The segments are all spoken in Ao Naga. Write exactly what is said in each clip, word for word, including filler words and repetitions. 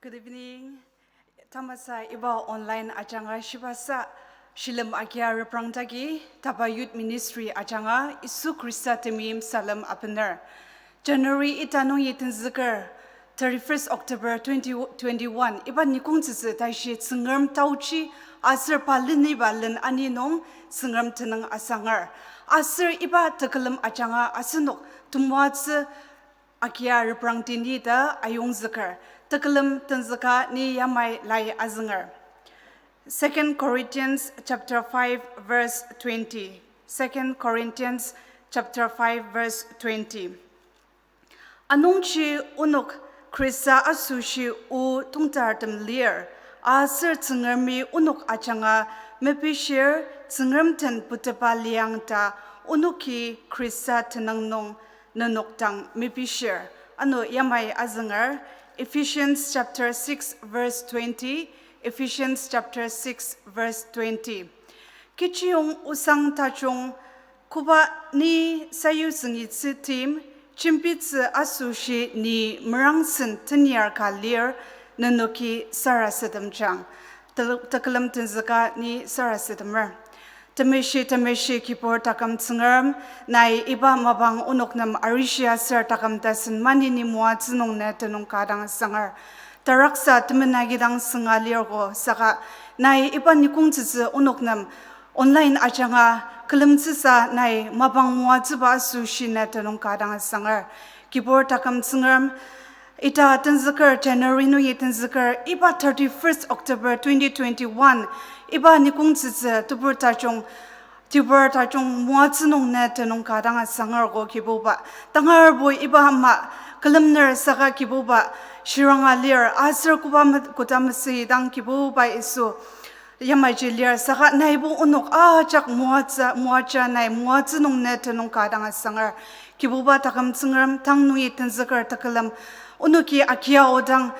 Good evening. Tamasa iba online ajanga shibasa shilem agia reprangdagi Taba Youth Ministry ajanga Yisu Khrista temeim salem abener. January ita nungi tenzüker thirty-first October twenty twenty-one iba nikongtsütsü tashi Tsüngrem taochi aser pa leniba len ani nung Tsüngrem tenüng asangar. Aser iba tekülem ajanga asenok temoatsü agia reprangdini ta ayongzüker. Tekülem tenzüka ni yamai lai azünger. Second Corinthians chapter five verse twenty. Second Corinthians chapter five verse twenty. Anungji onok Khrista asoshi o tongtartem lir, aser Tsüngremi onok ajanga mepishir, Tsüngrem den putepa liang ta onoki Khrista tenüng nung nenok dang mepishir. Ano yamai azünger, Ephesians chapter six verse twenty, Ephesians chapter six verse twenty. Kechiyong osang tajung koba ni sayutsüngitsü tim, jembitsü asoshi ni merangsen tenyar ka lir, nenoki sarasademjang. Tel-, tekülem tenzüka ni sarasademer. Temeshi, temeshi kibur taküm Tsüngrem, nai iba mapang onok nem arishi aser taküm tasen maneni moatsü nung ne tenüng ka dang asangar. Taraksa temenagi dang sünga lirgo saka nai iba nikongtsütsü onok nem online ajanga külemtsüsa nai mapang moatsüba asoshi ne tenüng ka dang asangar. Kibur taküm Tsüngrem, ita tenzüker January nungi tenzüker iba thirty-first October twenty twenty-one iba nikongtsütsü tebur tajung, tebur tajung moatsü nung ne tenüng ka dang asangar ko Kibuba. Tangarbo iba ama külemner saka Kibuba shiranga lir aser koba me-, koda mesüidang Kibuba Yisu yamaji lir saka naibo onok ajak moatsü, moaja nai moatsü nung ne tenüng ka dang asangar. Kibuba taküm Tsüngrem tang nungi tenzüker tekülem onoki agia odang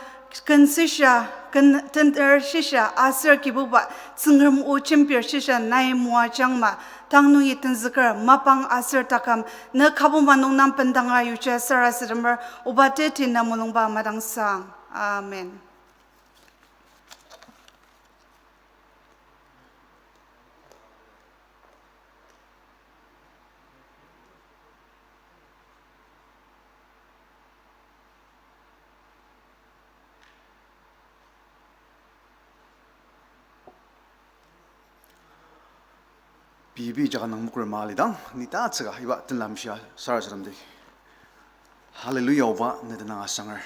kensisha, ken-, tenter shisha aser Kibuba Tsüngrem o jembir shisha nai moajangma tang nungi tenzüker mapang aser taküm ne kabuma nung nang bendanga yuja sarasademer oba teti na mulungba madangsang. Amen. Pei pei jaka nang mokrema alidang, ni tatsüka iba tenla amshia sarasademdi. Hallelujah, Oba, ne tenüng asanger.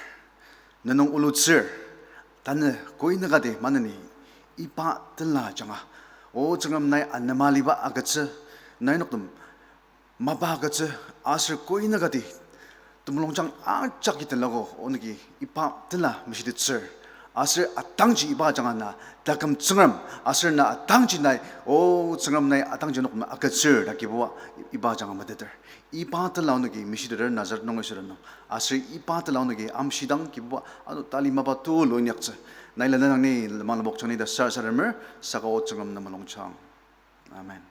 Ne nung ulutsür, tanü koinükati maneni iba tenla ajanga, O Tsüngrem, nai anema aliba agütsü, nai noktem mapa agütsü, aser koinükati temulungjang ajak itenlako onoki iba tenla meshitettsür. Aser atangji iba ajanga na taküm Tsüngrem, aser na atangji nai, O Tsüngrem, nai atangji noktem agütsür ta Kibuba iba ajanga meteter. Iba tenla onoki meshiteter Nazaret nungi süra nung. Aser iba tenla onoki amshidang Kibuba ano tali mapa tulu inyaktsü. Nai lenanang ni lemang lemokjang ni ta sarasademer, saka O Tsüngrem na mulungjang. Amen.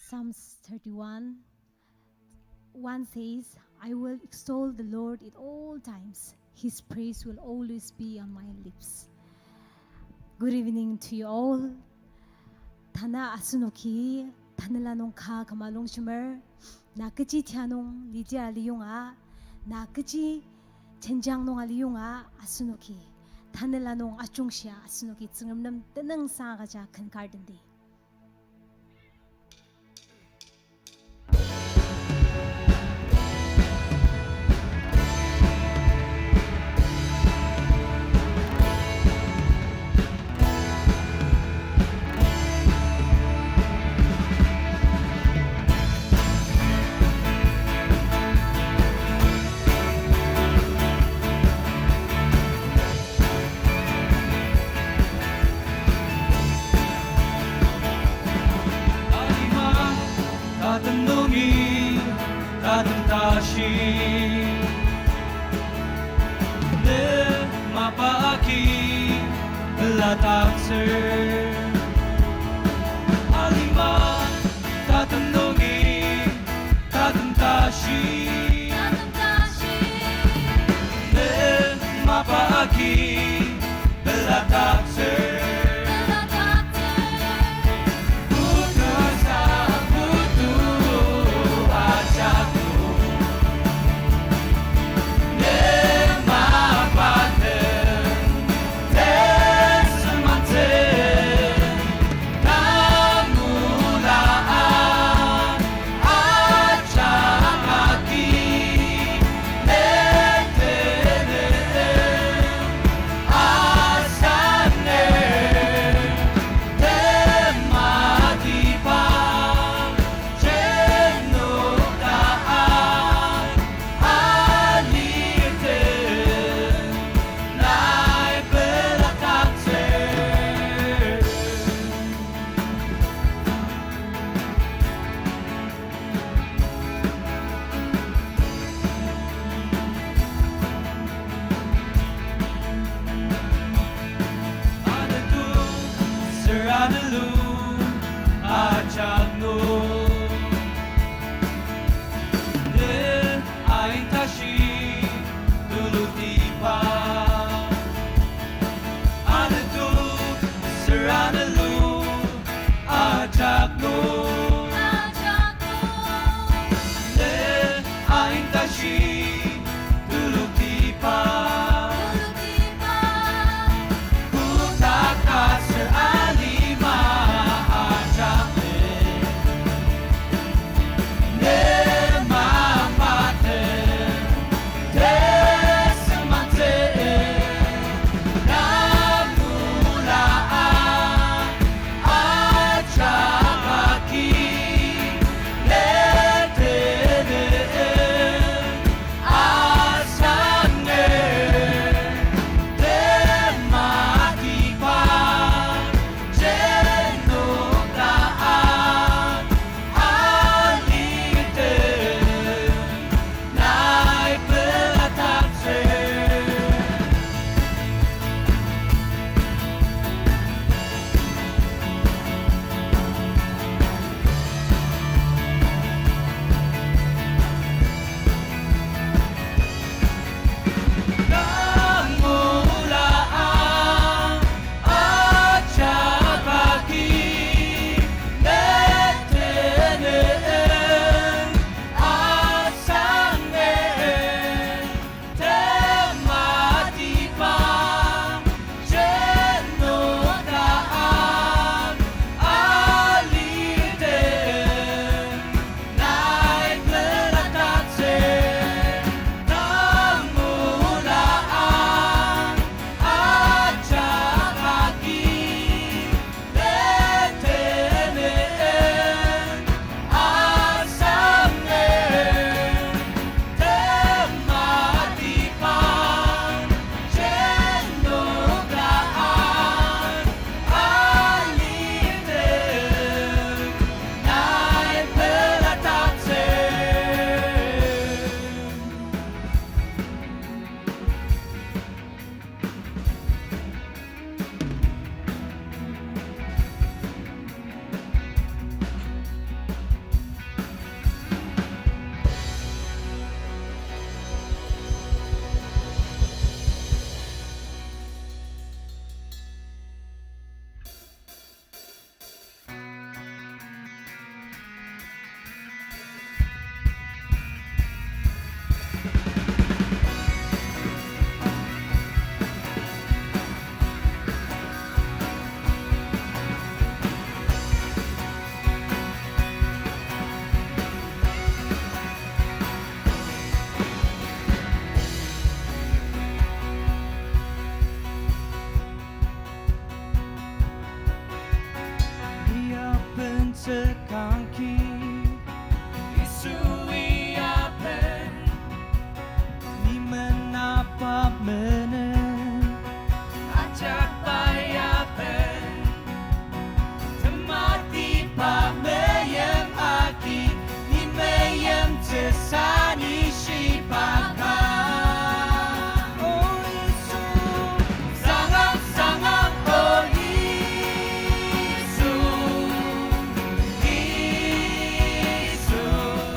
Psalms thirty-one, one says, "I will extol the Lord at all times. His praise will always be on my lips." Good evening to you all. Tanü asenoki Tanela nung ka küma longshimer, na kechi tia nung lidia liyonga, na kechi jenjang nung aliyonga, asenoki tanela nung ajungshia asenoki Tsüngrem nem tenüngsang agüja ken kar tendi. Alima tatem nungi tatem tashi, ne mapa agi peladaktsür. Alima tatem nungi tatem tashi, ne mapa agi peladaktsür. Putu sa putu ajak nung, ne mapa den tesemantsü. Anetu, sür anelu ajak nung, ne ain tashi tulutiba. Anetu, sür anelu ajak nung, ne ain tashi tulutiba. Putu ka sür alima ajak nung, ne mapa den tesemantsü. Namula ajak agi tekangki. Yisui aben, ni menaba menen, ajak pai aben. Tematiba meim agi, ni meimtsüsa ni shiba ka. O Yisu, sangang, sangang, o Yisu, Yisu.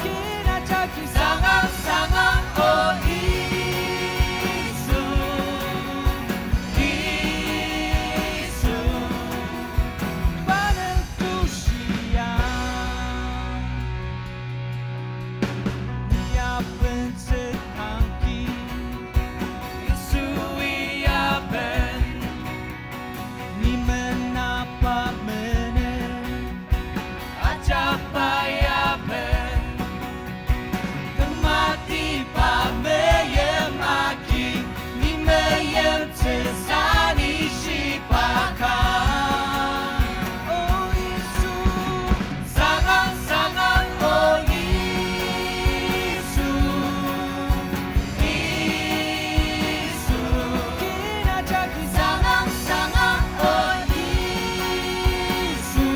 Kina jagi sangang, sangang, o Yisu, Yisu. Bana tushia, ni aben tekangki. Yisui aben, ni menaba menen, ajak pai aben. Tematiba meim agi, ni meimtsüsa ni shiba ka. O Yisu, sangang, sangang, o Yisu, Yisu. Kina jagi sangang, sangang, o Yisu,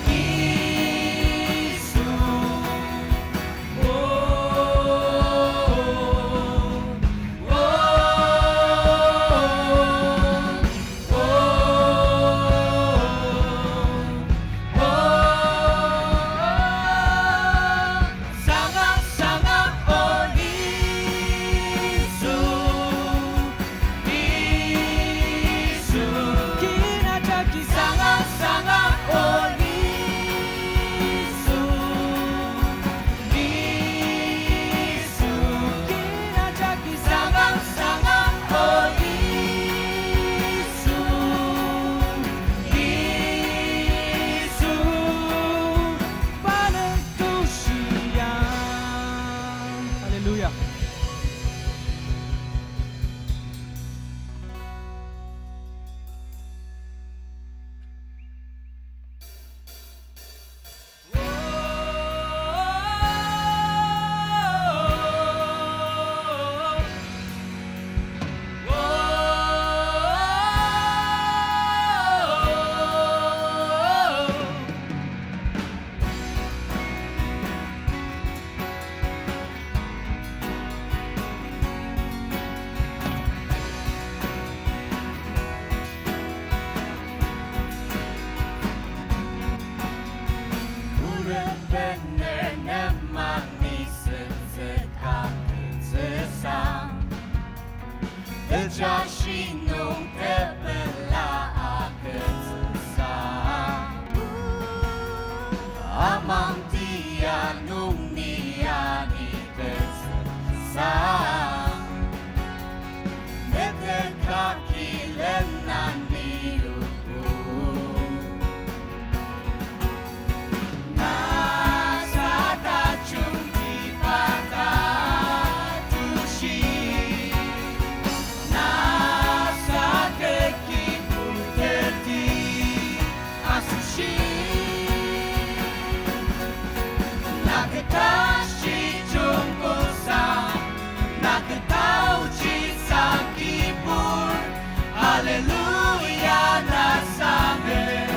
Yisu. Hallelujah. Khuret bener nemang nisung züka ketsüsa. Tejashi nung tepela agütsüsa. Amang tia nung ni ani ketsüsa. Meteka kilen ani yuku. Nasa tajungtiba tatushi, nasa keki puteti asoshi, na ketashi jungkosa, na ketauji sakibur, Hallelujah, na sanger.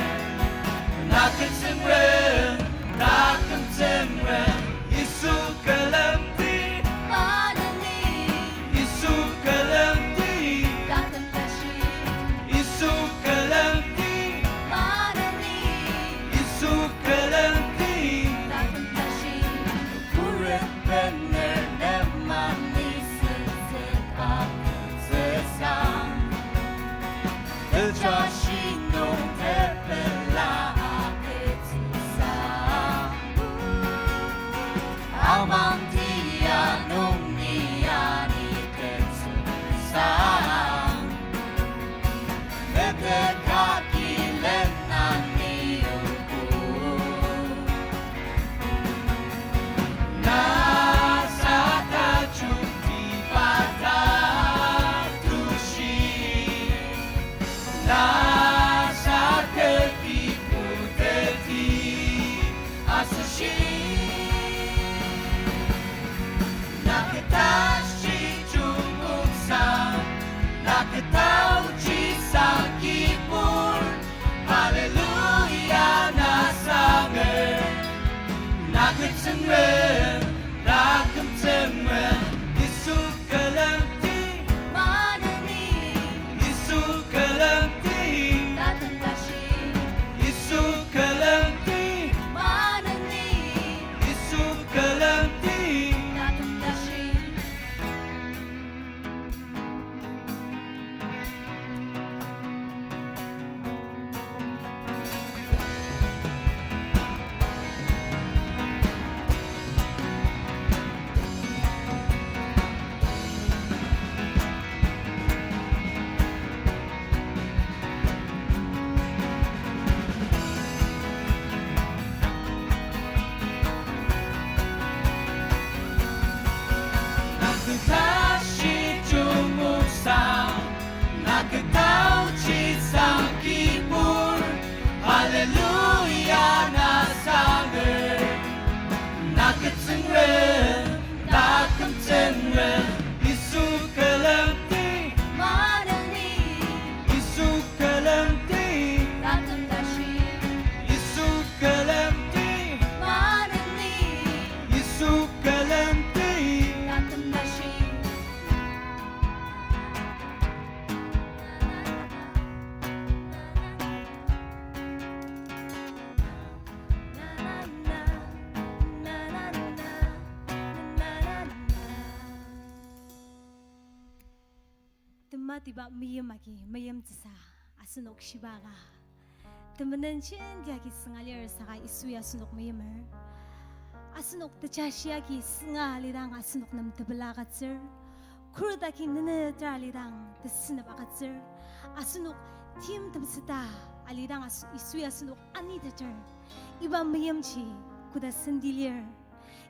Taküm Tsüngrem, taküm Tsüngrem, Yisu külemdi. Maneni. Yisu külemdi. Taküm tashi. Yisu külemdi. Maneni. Yisu külemdi. Taküm tashi. Khuret bener nemang nisung züka ketsüsa. Tejashi nung tepela agütsüsa. Amang tia nung ni ani ketsüsa. Meteka kilen ani yuku. Nasa tajungtiba tatushi, nasa Na kü tashi chungkuksa, na kü taochi sa kibur, hallelujah na sanger. Na kü Tsüngrem, na kü Tsüngrem, Yisu külemdi, maneni, Yisu külemdi, tatem tashi, Yisu külemdi, maneni, Yisu külemdi, tatem tashi. Na kü tashi chungkuksa, na kü taochi sa kibur, hallelujah na sanger. Na kü Tsüngrem, na kü Tsüngrem, Yisu külemdi, maneni, Yisu külemdi, tatem tashi, Yisu külemdi, maneni, Yisu külemdi, tatem tashi. Tematiba meim agi meimtsüsa asenok shibaka. Temenen jenti agi sünga lir saka Yisui asenok meimer. Asenok tejashi agi sünga alidang asenok nem tepela agütsür. Khuret agi neneter alidang tesünep agütsür. Asenok timtem süta alidang as-, Yisui asenok aniteter. Iba meimji koda senti lir.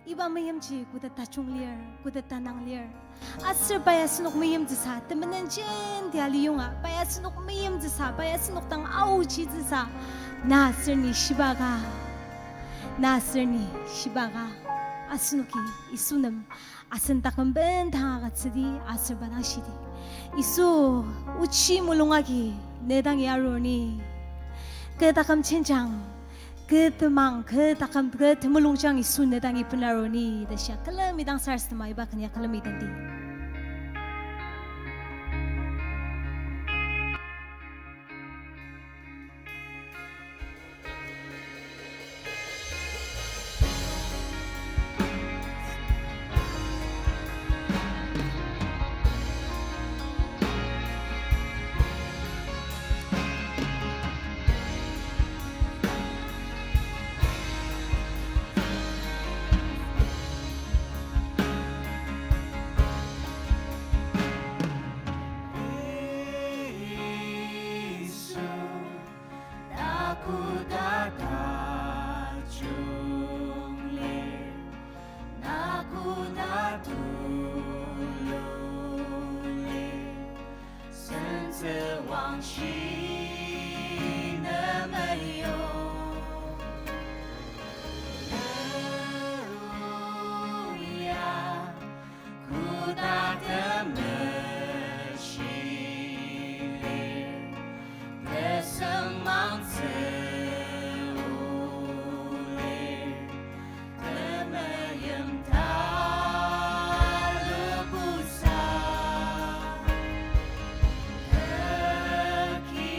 Iba meimji koda tajung lir, koda tanang lir. Aser pai asenok meimtsüsa, temenen jenti aliyonga, pai asenok meimtsüsa, pai asenok dang aochitsüsa, na aser ni shibaka, na aser ni shibaka, asenoki Yisu nem asen taküm bendang agütsüdi aser pa dang shidi. Yisu, ochi mulung agi ne dangi arur ni. Kü taküm jenjang, kü temang, kü taküm, kü temulungjang Yisu ne dangi benarur ni ta shia külemi dang sarasadema iba ken ya külemi dangdi. Yisu, na koda tajung lir, na koda tulu lir, sentsü wangshi ne meyong. Hallelujah. Koda temeshi lir, tesüngmangtsü o lir, temeim talubusa, teki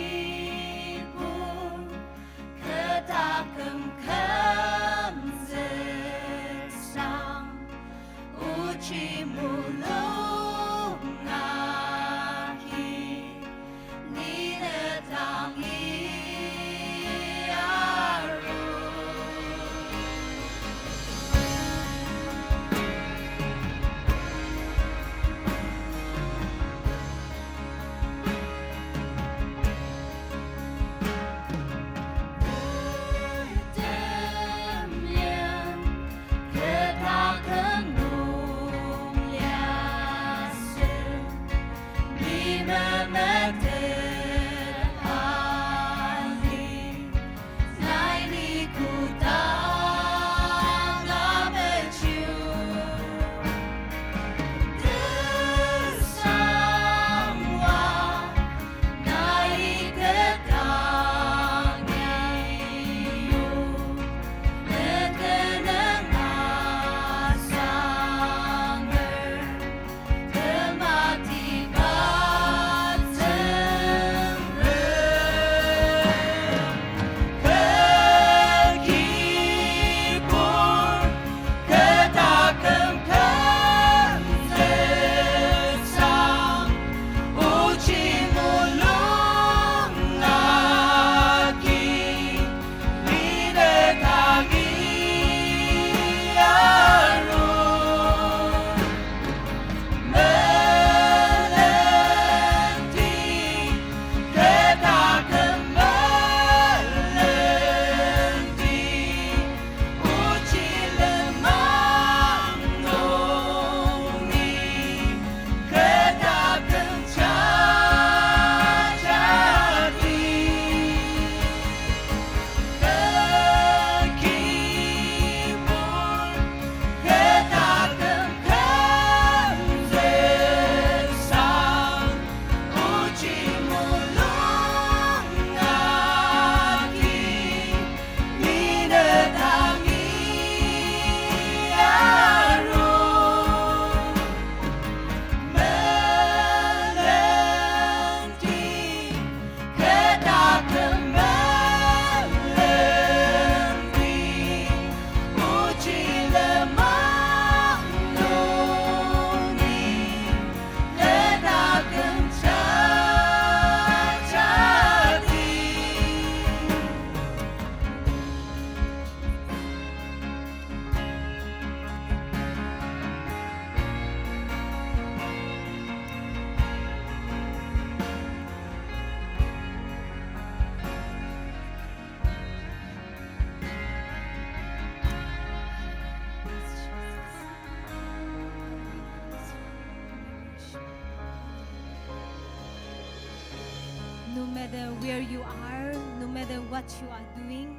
No matter where you are, no matter what you are doing,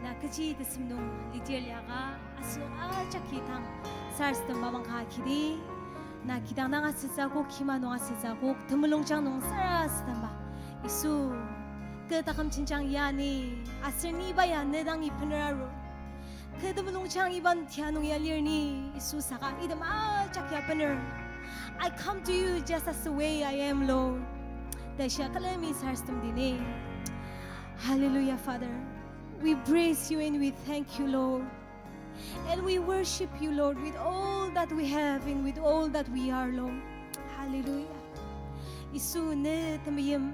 na kechi tesem nung lidir liaka, asenok ajaki tang sarasadem mapang ka kidi. Na kidang dang asütsü akok, kima nung asütsü akok, temulungjang nung sarasademba. Yisu, kü taküm jenjang yani, aser ni iba ya ne dangi bener arur. Kü temulungjang iba tia nung ya lir ni, Yisu saka item ajak ya bener. I come to you just as the way I am, Lord. Ta shia külemi sarasademdi ni. Hallelujah, Father. We praise you and we thank you, Lord. And we worship you, Lord, with all that we have and with all that we are, Lord. Hallelujah. Yisu ne temeim,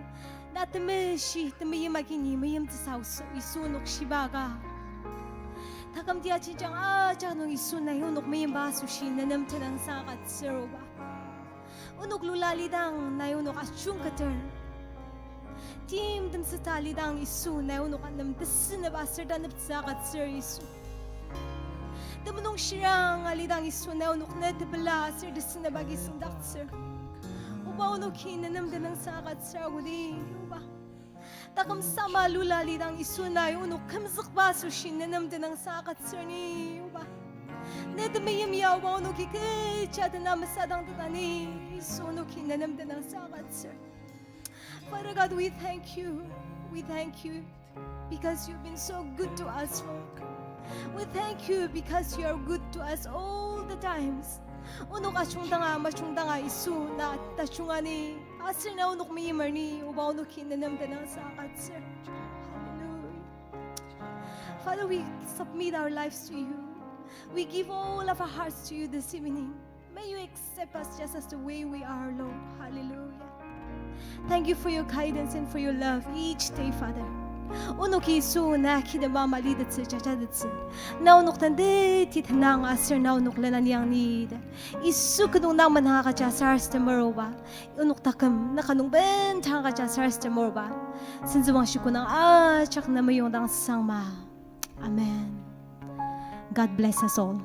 na temeshi temeim agi ni meimtsüsa aotsü, Yisu onok shiba ka. Taküm tia jenjang ajak nung Yisu nai onok meimba asoshi ne nem tenüngsang agütsür oba. Onok lula lidang nai onok ajungketer. Timtem süta lidang Yisu nai onok nem tesünep aser taneptsü agütsür Yisu. Temulung shirang alidang Yisu nai onok ne tepela aser tesünep agi süngdaktsür. Oba onoki ne nem tenüngsang agütsür agudi oba. Taküm sama lula lidang Yisu nai onok kümzükba asoshi ne nem tenüngsang agütsür ni oba. Ne temeim ya oba onoki kecha dena mesadang tetani Yisu onoki ne nem tenüngsang agütsür. Father God, we thank you. We thank you because you've been so good to us, Lord. We thank you because you are good to us all the times. Onok ajungdanga, majungdanga Yisu na tajungani. Aser na onok meimer ni, oba onoki ne nem tenüngsang agütsür. Hallelujah. Father, we submit our lives to you. We give all of our hearts to you this evening. May you accept us just as the way we are, Lord. Hallelujah. Thank you for your guidance and for your love each day, Father. Onoki Yisu na kidema malitettsü, jajatettsü. Na onok tante ti tenang aser na onok lena niang ni de. Yisu kidong nang menang agüja sarasademer oba. Onok taküm na kidong bendang agüja sarasademer oba. Sentsüwangshi kü nung ajak na meyongdang sangma. Amen. God bless us all.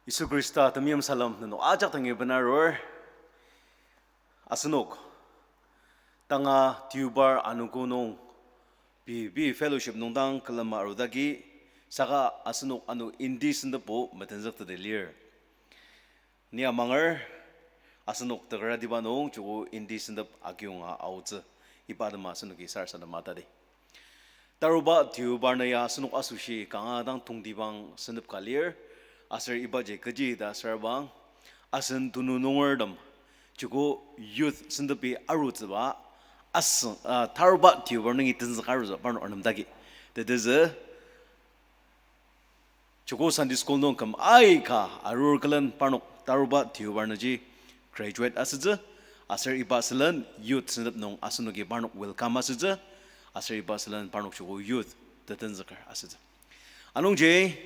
Yisu Khrista temeim salem nenok ajak dangi benarur. Asenok tanga Deobar anogo nung pei pei fellowship nung dang külema arudagi, saka asenok ano Hindi sentepbo metenzüktettsü lir. Ni amanger, asenok tekaratiba nung joko Hindi sentep akiyonga aotsü, iba atema asenoki sarasadema tadi. Taruba Deobar na ya asenok asoshi kanga dang tongtibang sentep ka lir, aser ibaji kechi ta asürabang, asen tunu nungertem, joko youth sentepi arutsüba, asüng, ah, taruba Deobar nungi tenzüka arutsü parnok arnemdagi. Tetezü, joko Sunday school nung küm aika arur külen parnok taruba Deobar nungji graduate asütsü, aser iba sülen youth sentep nung asenoki parnok welcome asütsü, aser iba sülen parnok joko youth tetenzüker asütsü. Anungji,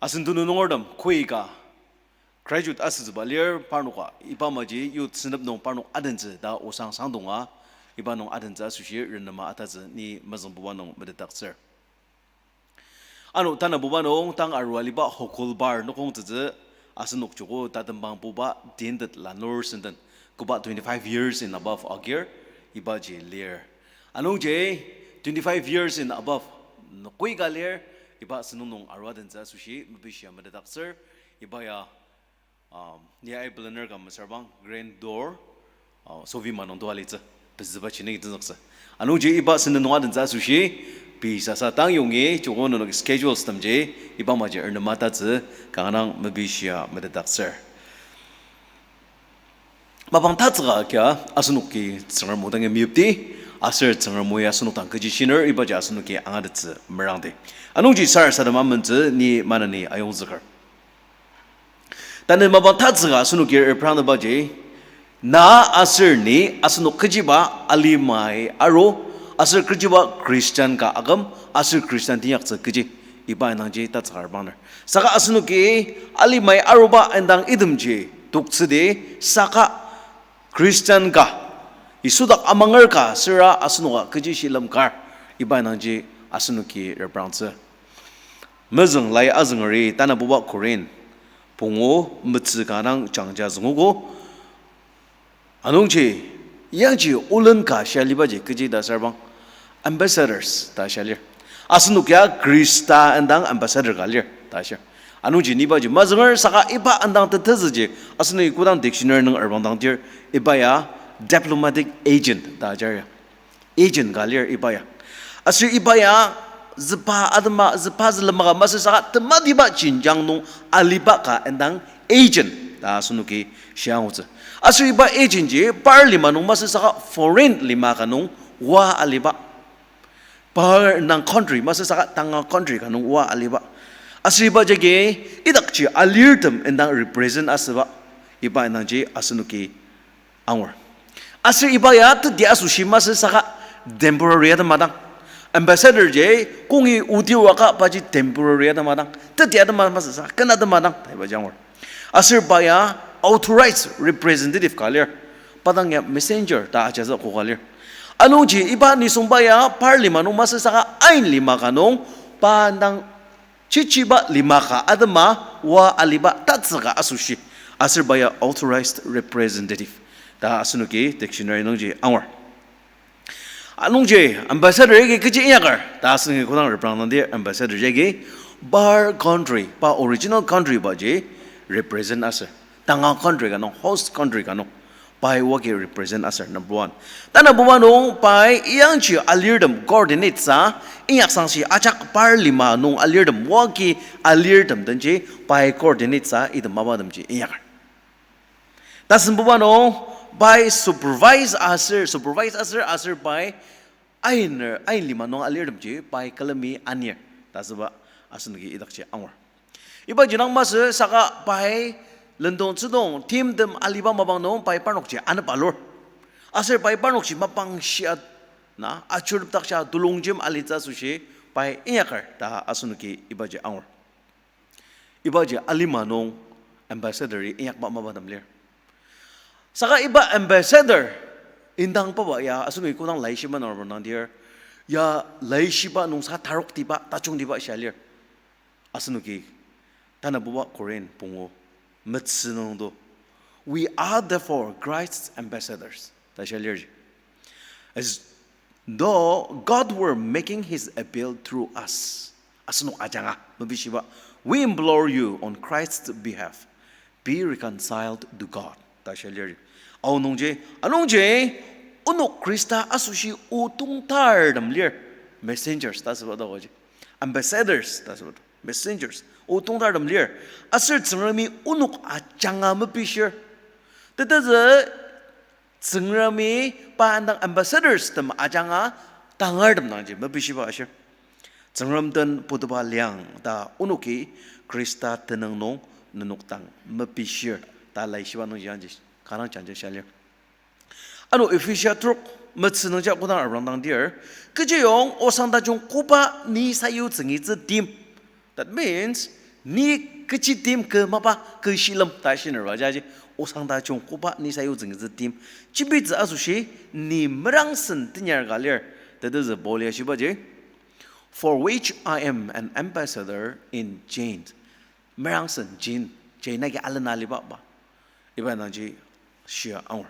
asen tunu nungertem koika graduate asütsüba lir parnoka iba maji youth sentep nung parnok adentsü ta osang sangdonga iba nung adentsü asoshi renema atatsü ni mezüngbuba nung metetdaktsür. Ano tanabuba nung tang arua aliba Hokolbar nokongtsütsü asenok joko tatembangbuba tintet lanur senden koba twenty-five years and above agir ibaji lir. Anungji twenty-five years and above nokoi ka lir iba sentong nung arua adentsü asoshi mepishia metetdaktsür iba ya, um, ni ai belener ka mesüra bang grand door, uh, sovi manung doa litsü, pezüba chini tenzüktsü. Anungji iba sentong nung adentsü asoshi, pei sasa tang yongi, joko nenok schedules temji, iba maji renema atatsü, kanga dang mepishia metetdaktsür. Mapang tatsüka kia asenoki Tsüngrem o dangi meyipdi, aser Tsüngrem o ya asenok dang kechi shiner ibaji asenoki angatettsü merangdi. Anungji sarasadem amentsü ni maneni ayongzüker. Tanü mapang tatsüka asenoki reprangbaji, na aser ni asenok kechiba alimai aru, aser kechiba Christian ka aküm, aser Christian teinyaktsü kechi, iba indangji tatsüka reprangner. Saka asenoki alimai aruba indang itemji toktsüdi, saka Christian ka, Yisu dak amanger ka, süra asenoka kechi shilem kar, iba indangji asenoki reprangtsü. Mezüng lai azüngeri tanabuba Korin pungu metsü ka dang jangja züngogo. Anungji, yangji olen ka shia alibaji kechi ta asür bang, ambassadors ta shia lir. Asenok ya Khrista indang ambassador ka lir ta shir. Anungji nibaji mazünger saka iba indang tetezüji asenoki kodang dictionary nung arbang dang dir, iba ya diplomatic agent ta ajar ya. Agent ka lir iba ya. Aser iba ya züba atema, züba zülema ka masü saka tematiba jenjang nung aliba ka indang agent ta asenoki shia angutsü. Aser iba agent ji par lima nung masü saka foreign lima ka nung oa aliba. Par indang country masü saka tanga country ka nung oa aliba. Aser iba jagi idakji alirtem indang represent asüba. Iba indangji asenoki angur. Aser iba ya teti asoshi masü saka temporary atema dang. Ambassador ji kongi oti oaka paji temporary atema dang. Teti atema masü saka ken atema dang ta ibaji angur. Aser pa ya authorized representative ka lir. Pa dang ya messenger ta ajazü koka lir. Anungji iba nisungba ya par lima nung masü saka ain lima ka nung pa dang chichiba lima ka atema oa aliba tatsüka asoshi. Aser pa ya authorized representative ta asenoki dictionary nungji angur. Anungji ambassador yagi kechi inyaker ta asenoki kodang reprang dang dir ambassador yagi par country, pa original country baji represent asür. Tanga country ka nung, host country ka nung. Pai oa agi represent asür, number one. Tanabuba nung pai yangji alirtem coordinate sa, inyaksangshi ajak par lima nung alirtem oa agi alirtem denji pai coordinate sa item mapatemji inyaker. Tasembuba nung pai supervise asür, supervise asür, aser pai ainer, ain lima nung alirtemji pai külemi anir ta asüba asenoki idakji angur. Ibaji dang masü saka pai lendong tsüdong timtem aliba mapang nung pai parnokji anep alur. Aser pai parnokji mapang shia na achurtepdak shia tulongjem alitsü asoshi pai inyaker ta asenoki ibaji angur. Ibaji alima nung ambassador-i inyakba mapatem lir. Saka iba ambassador indang paba ya asenoki kodang laishiba nung reprang dang dir, ya laishiba nung saka taroktiba, tajungtiba shia lir. Asenoki tanabuba Korin pungu metsü nung do, We are therefore Christ's ambassadors ta shia lir ji. As though God were making his appeal through us. Asenok ajanga mepishiba, We implore you on Christ's behalf, be reconciled to God ta shia lir ji. Aonungji, anungji, onok Khrista asoshi o tongtartem lir, messengers ta asüba ta oji, ambassadors ta asüba, messengers o tongtartem lir. Aser Tsüngremi onok ajanga mepishir. Tetezü Tsüngremi pa indang ambassadors tem ajanga tangartem dangji mepishiba ashir. Tsüngrem den putuba liang ta onoki Khrista tenüng nung nenok dang mepishir ta laishiba nungji yangji kanga jangja shia lir. Ano Ephesia trok metsü nungji kodang arang dang dir, kechiyong osang tajung koba ni sayutsü ngitsü tim. That means, ni kechi tim, kü mapa, kü shilem ta shinerba jaji, osang tajung koba ni sayutsü ngitsü tim jembitsü asoshi, ni merangsen tenyar ka lir, tetezü Paul ya shibaji, For which I am an ambassador in chains. Merangsen chain, chain agi alena aliba ba. Iba nangji shia angur.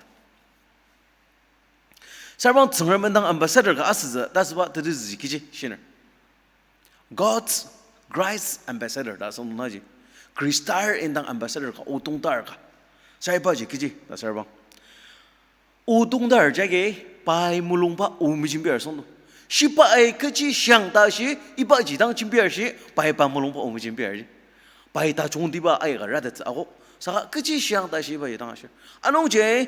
Sarbang Tsüngrem indang ambassador ka asütsü ta asüba tetezüji kechi shiner. God's, Christ's ambassador ta asüngdangji. Khristar indang ambassador ka, o tongtar ka. Saibaji kechi ta sarbang. O tongtar jagi pai mulungba o mejembiar süngdo. Shibai kechi shiang ta shi, ibaji dang jembiar shi, pai pa mulungba o mejembiar ji. Pai tajungtiba aika ratet akok. Saka kechi shiang ta shi ibaji dang ashir. Anungji,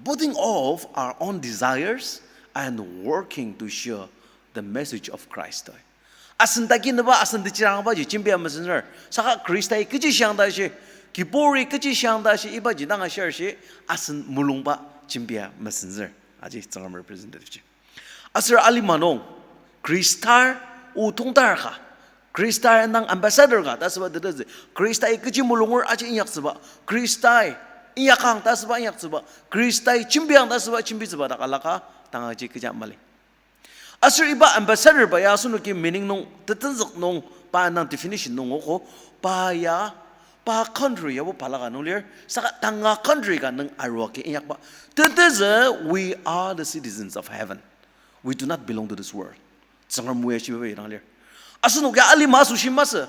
putting off our own desires and working to share the message of Christ. Asen takinüba, asen tejirangbaji jembia mesenzür. Saka Khristai kechi shiang ta shi, kiburi kechi shiang ta shi, ibaji dang ashir shi, asen mulungba jembia mesenzür. Aji Tsüngrem representative ji. Aser alima nung, Khristar o tongtar ka, Khristar indang ambassador ka ta asüba tetezü, Khristai kechi mulunger aji inyaktsüba, Khristai inyakang ta asüba inyaktsüba, Khristai jembiang ta asüba jembitsüba dak alaka tangaji kecha mali. Aser iba ambassador ba ya asenoki meaning nung, tetenzük nung, Pa nang definition nung ogo, pa ya, pa country yabo palaka nung lir, saka tanga country ka nung arua ki inyakba. Tetezü, we are the citizens of heaven. We do not belong to this world. Tsüngrem o ya shiba idang lir. Asenok ya alima asoshi masü.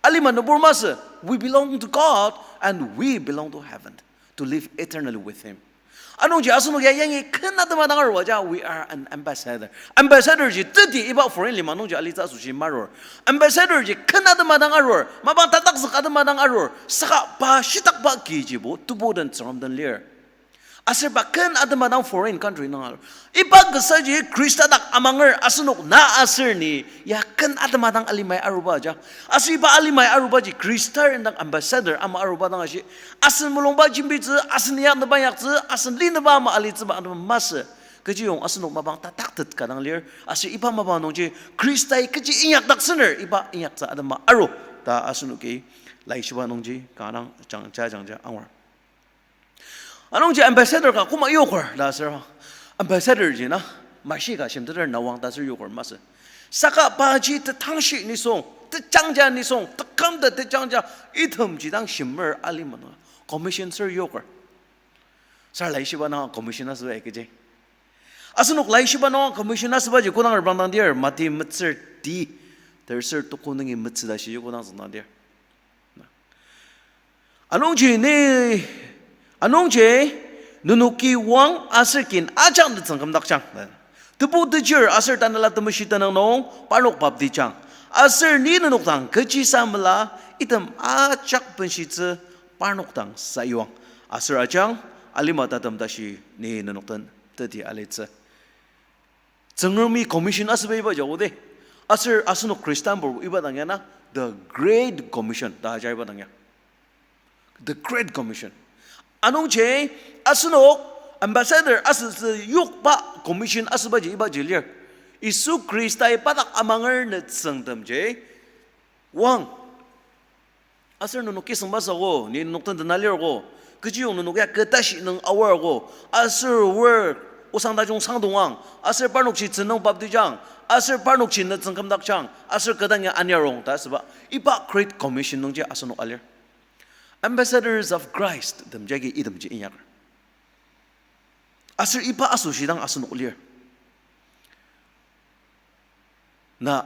Alima nübur masü. We belong to God and we belong to heaven to live eternally with Him. Anungji asenok ya yangi ken atema dang arua ja, we are an ambassador. Ambassador ji teti iba foreign lima nungji alitsü asoshi marur. Ambassador ji ken atema dang arur. Mapang tatakzük atema dang arur. Saka pa shitakba kijibo tebu den Tsüngrem den lir. Aser pa ken atema dang foreign country nung arur. Iba kasaji Khrista dak amanger asenok na aser ni ya ken atema dang alimai aruba ja. Aser iba alimai arubaji Khrista indang ambassador ama aruba dang ashi. Asen mulungba jembitsü, asen inyaknüba inyaktsü, asen linüba ama alitsüba atema masü. Kechiyong asenok mapang tataktet ka dang lir. Aser iba mapang nungji Khristai kechi inyakdaktsüner, iba inyaktsü atema aru ta asenoki laishiba nungji kanga jangja jangja angur. Anungji ambassador ka koma yoker ta aser, ambassador ji na mashi ka shimteter nawang ta aser yoker masü. Saka paji tetangshi nisung, tejangja nisung, tekümtet tejangja, itemji dang shimer alima nung commission ser yoker. Sar laishiba nung commission asüba ya kechi. Asenok laishiba nung commission asübaji kodang reprangdang dir, Mati metsür ti, terser tuku nungi metsü ta shiji kodang züngdang dir. Anungji ni, anungji nenoki oang aser kin ajak nütsüng kümdakjang. Tebu tejir aser Tanela Temeshi tenüng nung parnok baptijang. Aser ni nenok dang kechisa mela item ajak benshitsü parnok dang sayuang. Aser ajang alima tatem tashi ni nenok den teti alitsü. Tsüngremi commission asüba iba ja odi. Aser asenok Khristanbur iba dang ya na, the Great Commission ta ajar iba dang ya. The Great Commission. Anungji asenok ambassador asütsü yokba commission asübaji ibaji lir. Yisu Khristai pa dak amanger nütsüngtemji oang. Aser nenok kisüngba sako, ni nenok den tena lirko. Kechiyong nenok ya kü tashi nung aorko. Aser oar osang tajung sangdongang. Aser parnokji tsünung baptijang. Aser parnokji nütsüng kümdakjang. Aser kü dang ya aniarong ta asüba. Iba Great Commission nungji asenok alir. Ambassadors of Christ temjagi itemji inyaker. Aser iba asoshi dang asenok lir. Na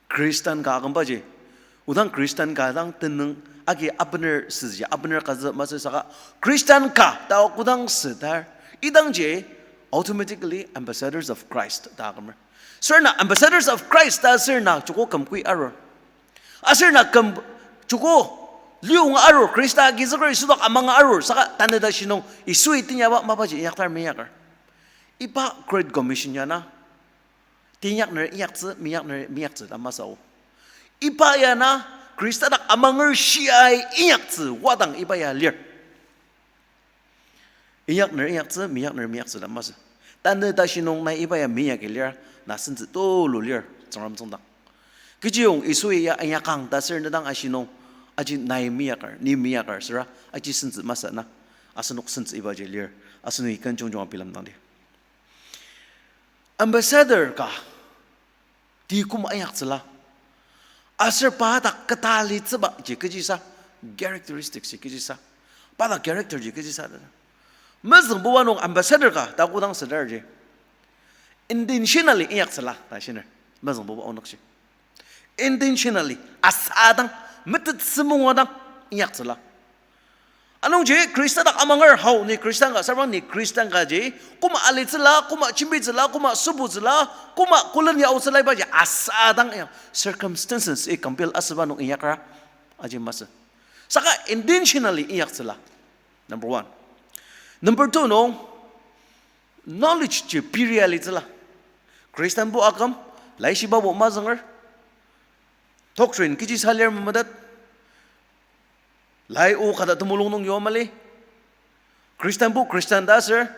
Khristan ka akümbaji, odang Khristan ka dang tenüng agi abener süji, abener kazü masü saka, Khristan ka ta kodang sütar, idangji automatically ambassadors of Christ ta akümer. Sür na ambassadors of Christ ta sür na joko kümkui arur. Aser na küm joko liong arur, Khrista agizüker Yisu dak amanga arur, saka tanü tashi nung Yisui teinyaba mapaji inyaktar meinyaker. Iba Great Commission ya na, teinyakner inyaktsü, meinyakner meinyaktsü ta masü o. Iba ya na, Khrista dak amanger shiai inyaktsü wadang iba ya lir. Inyakner inyaktsü, meinyakner meinyaktsü ta masü. Tanü tashi nung nai iba ya meinyaki lir, na sentsü tulu lir, Tsüngrem tsüngdang. Kechiyong Yisui ya inyakang ta sür nedang ashi nung, aji nai meinyakar, ni meinyakar süra, aji sentsü masü na, asenok sentsü ibaji lir, asenok iken jungjunga bilemdangdi. Ambassador ka, ti koma inyaktsüla. Aser pa dak keta litsüba ji kechisa, characteristics ji kechisa. Pa dak character ji kechisa. Mezüngbuba nung ambassador ka ta kodang südarji, intentionally inyaktsüla ta shiner. Mezüngbuba onükji, intentionally, asadang, metettsü mungdang inyaktsüla. Anungji Khrista dak amanger hao ni Khristan ka, sabang ni Khristan kaji, koma alitsüla, koma jembitsüla, koma sübutsüla, koma koleni aotsüla ibaji asadang ya circumstances i compel asüba nung inyakra aji masü. Saka intentionally inyaktsüla. Number one. Number two nung, knowledge ji piri alitsüla. Khristanbo aküm, laishibabo mazünger, doctrine kechisa lir memetet, lai o kata temulung nung yua mali. Khristanbo Khristan ta aser,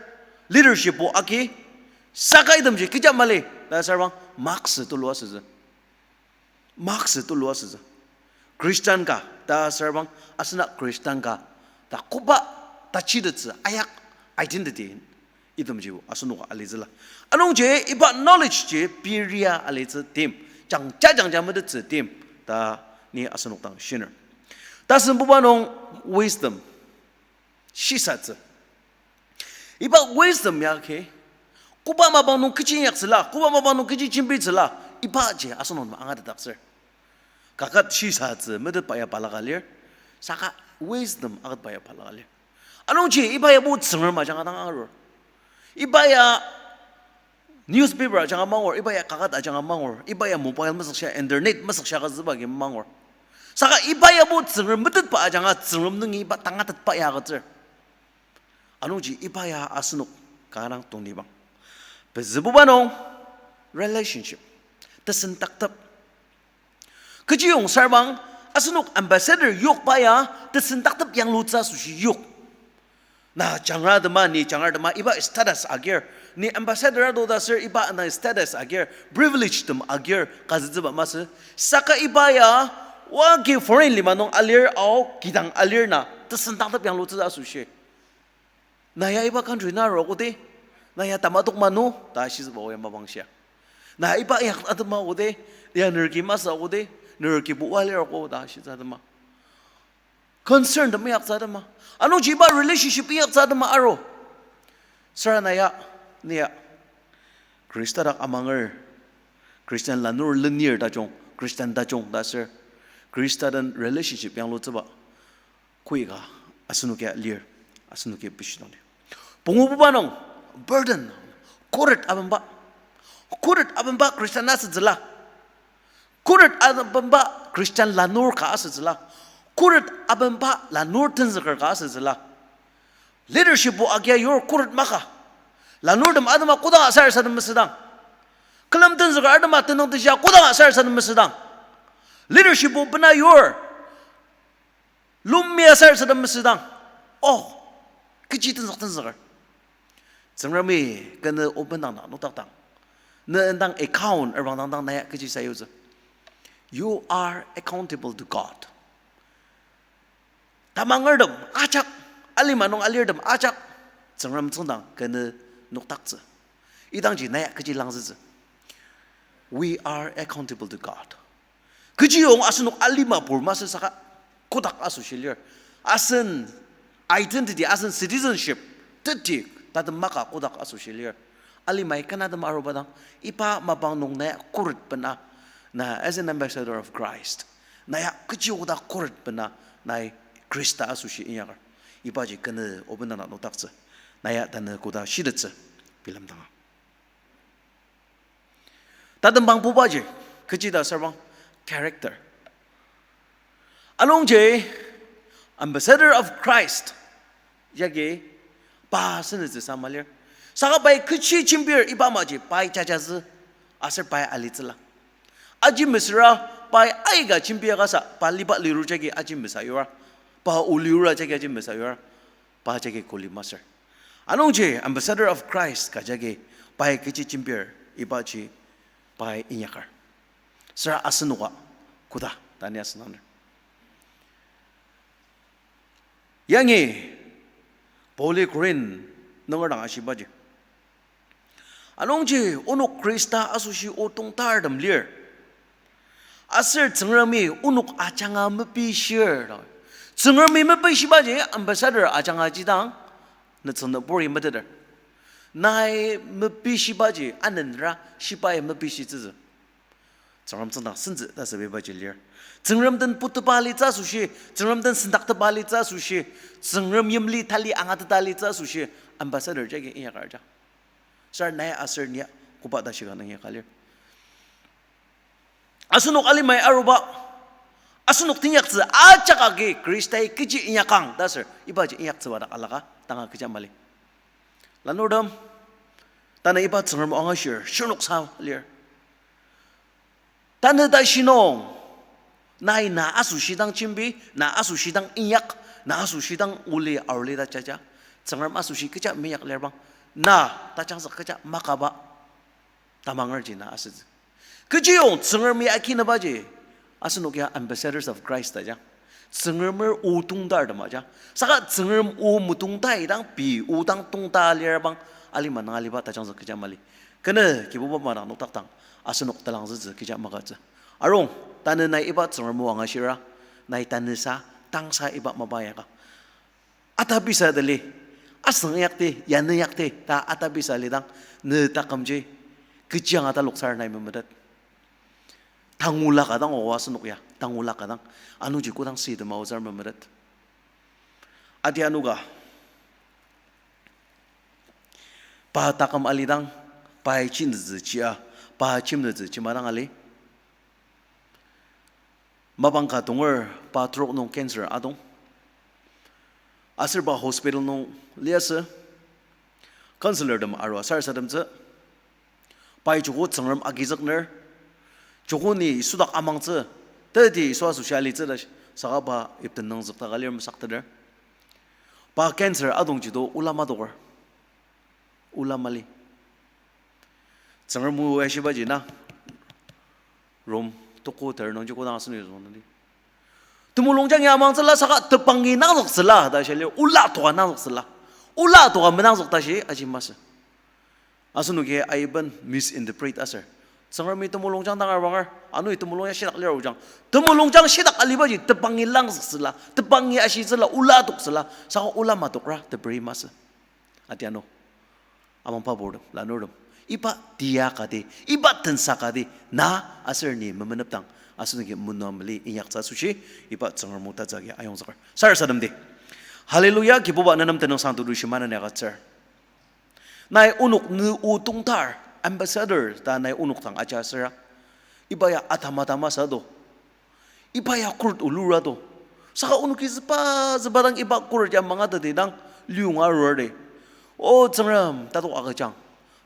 leadershipbo agi, saka itemji kecha mali ta asürbang, maksü tulu asütsü. Maksü tulu asütsü. Khristan ka ta asürbang, asena Khristan ka ta koba tachitettsü ayak identity itemji asenoka alitsüla. Anungji iba knowledge ji piria alitsü tim, jangja jangja metettsü tim ta ni asenok dang shiner. Tasembuba nung wisdom shisatsü. Iba wisdom ya ke, koba mapang nung kechi inyaktsüla, koba mapang nung kechi jembitsüla, ibaji asenok nem angatetdaktsür. Kaket shisatsü metetba ya balaka lir, saka wisdom aketba ya balaka lir. Anungji iba yabo Tsüngrem ajanga dang angarur. Iba ya newspaper ajanga mangur, iba ya kaket ajanga mangur, iba ya mobile mesükshia, internet mesükshia agütsüba agi mangur. Saka iba yabo Tsüngrem metetba ajanga Tsüngrem nungi iba tangatetba ya agütsür. Anungji iba ya asenok kanga dang tongnibang. Pezübuba nung relationship, tesendaktep. Kechiyong sarbang, asenok ambassador yokba ya tesendaktep yanglutsü asoshi yok. Na jangra tema, ni jangra tema, iba status agir. Ni ambassador ado ta aser iba na status agir, privilege tem agir, kazütsüba masü. Saka iba ya, wa ki foreign lima nung alir, ao kidang alir na tesendaktep yanglutsü asoshi. Na ya iba country na aro kodi, na ya tamadok manu, ta shitsüba oya mapang shia. Na iba yak atema kodi, ya nerki masü kodi, nerki bu wa lir ko, ta shitsü atema. Concern tem yaktsü atema. Anungji iba relationship yaktsü atema aro. Sara na ya, ni ya, Khrista dak amanger, Christian lanur lenir tajung, Christian tajung ta aser, Khrista den relationship yanglutsüba koika asenoki lir, asenoki bishidang lir. Pungububa nung burden, khuret abenba, khuret abenba Christian asütsüla, khuret abenba Christian lanur ka asütsüla, khuret abenba lanur tenzüker ka asütsüla. Leadership o agia yur khuret maka. Lanurtem atema kodanga sarasadem mesüdang, külem tenzüker atema tenüng tenzüka kodanga sarasadem mesüdang, leadership o bena yur lumia sarasadem mesüdang, o, kechi tenzük tenzüker. Tsüngremi kenü open dang na nokdakdang, ne indang account erbang dangdang na ya kechi sayutsü. You are accountable to God. Tamangertem ajak, alima nung alirtem ajak, Tsüngrem tsüngdang kenü nokdaktsü. Idangji na ya kechi langzütsü. We are accountable to God. Kechiyong asenok alima pur masü saka kodak asoshi lir. Asen identity, asen citizenship, teti tatem maka kodak asoshi lir. Alimai kena tem arubadang, iba mapang nung na ya khuret bena, na as an ambassador of Christ, na ya kechi koda khuret bena, nai Khrista asoshi inyakar. Ibaji kenü oben dang na nokdaktsü. Na ya tanü koda shitettsü bilemdanga. Tatembang pubaji, kechi ta sarbang, character. Anungji, ambassador of Christ yagi pa senütsü sa malir. Saka pai kechi jembir iba amaji pai jajatsü aser pai alitsüla. Aji mesüra pai aika jembir kasa pa liba liru jagi aji mesa yura. Pa o liura jagi aji mesa yura. Pa jagi kuli masür. Anungji ambassador of Christ ka jagi pai kechi jembir ibaji pai inyakar. Süra asenoka koda ta ni asüngdanger. Yangi Pauli Korinth nunger dang ashibaji, anungji onok Khrista asoshi o tongtartem lir. Aser Tsüngremi onok ajanga mepishir. Tsüngremi mepishibaji ambassador ajanga jidang, netsüng nüburi meteter. Nai mepishibaji anenra shibai mepishitsütsü. Tsüngrem tsüngdang sentsü ta sübibaji lir. Tsüngrem den putepa alitsü asoshi, Tsüngrem den sendaktepa alitsü asoshi, Tsüngrem yimli tali angateta alitsü asoshi, ambassador jagi inyakarja. Sar nai aser nia koba ta shika nung inyaka lir. Asenok alimai aruba, asenok teinyaktsü ajak agi Khristai kechi inyakang ta ser, ibaji inyaktsüba dak alaka tanga kecha mali. Lanurtem, tanü iba Tsüngrem o angashir, shirnok sa lir. Tanü tashi nung, nai na asoshi dang jembi, na asoshi dang inyak, na asoshi dang oli aruli ta jaja, Tsüngrem asoshi kecha minyak lirbang, na tajangzük kecha makaba tamangerji na asütsü. Kechiyong Tsüngremi akinebaji, asenok ya ambassadors of Christ ta ja. Tsüngremer o tongtartem aja. Saka Tsüngrem o metongtai dang pei o dang tongta lirbang alima nang aliba tajangzük kecha mali. Kenü Kibuba madang nokdakdang asenok talangzütsü kecha makatsü. Arung, Tanü nai iba Tsüngrem o angashira, nai tanüsa, tangsa iba mapa yaka. Atabisa tali, asüng yakti, yanü yakti, ta atabisa lidang, ne takümji, kechi anga taloksar nai memetet. Tangula ka dang oa asenok ya, tangula ka dang, anungji kodang sütem aotsür memetet. Ati anoka, pa taküm alidang, pai chinütsü chia, pa chimnütsü chima dang ali. Mapang ka tonger pa trok nung cancer adong. Aser pa hospital nung liasü. Counselortem arua sarasademtsü. Pai joko Tsüngrem agizükner. Joko ni Yisu dak amangtsü. Teti Yisu asoshi alitsü ta saka pa ipten nungzükta ka lir mesakteter. Pa cancer adongji to ola madoker. Ola mali. Tsüngrem o ashibaji na. Rom toko ter nungji kodang asenok züngdi. Temulungjang ya amangtsüla saka tebangi nangzüktsüla ta shia lir, ola toka nangzüktsüla. Ola toka menangzük ta shi aji masü. Asenoki aiben misinterpret aser. Tsüngremi temulungjang dang arbanger, anoi temulung ya shitak lir ojang. Temulungjang shitak alibaji tebangi langzüktsüla, tebangi ashitsüla, ola toktsüla, saka ola matokra teperi masü. Atiano. Amangba purtem, lanurtem. Iba tia kati, iba tensa kati, na aser ni memenepdang, asenoki mena mali inyaktsü asoshi, iba Tsüngrem o tatsüka ayongzüker. Sarasademdi. Hallelujah, Kibuba nenem tenüngsang tudu shimana ne agütsür. Nai onok ne o tongtar, ambassador ta nai onok dang aja asüra. Iba ya atama atama sa do. Iba ya court olura do. Saka onoki züba züba dang iba court ya mangateti dang liunga arur de. O Tsüngrem, tatok agüjang,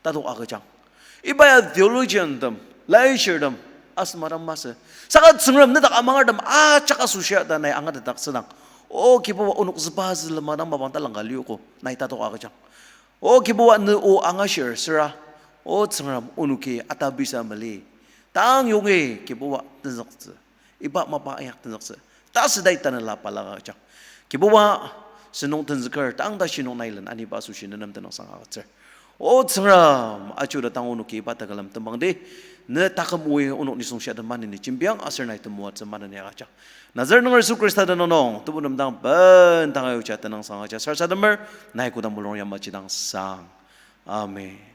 tatok agüjang. Iba ya theologian tem, laishirtem, asüma dang masü. Saka Tsüngrem nedak amangertem ajak asoshia ta nai angatetdaktsüdang. O Kibuba onok züba zülema dang mapang talangka liogo, nai tatok agüjang. O Kibuba ne o angashir süra. O Tsüngrem onoki atabisa mali. Tang yongi Kibuba tenzüktsü. Iba mapa inyak tenzüktsü. Tasüdai tanela balaka ajak. Kibuba senung tenzüker tang tashi nung nai len aniba asoshi nenem tenüngsang agütsür. O Tsüngrem, ajuda tang onoki iba tekülem tembangdi, ne taküm oi onok nisung shia temaneni jembiang aser nai temoatsü maneni agüjang. Nazareth nunger Yisu Khrista tenüng nung, tebu nem dang bendang ayuja tenüngsang agüja sarasademer, nai kodang mulung yamaji dang sang. Amen.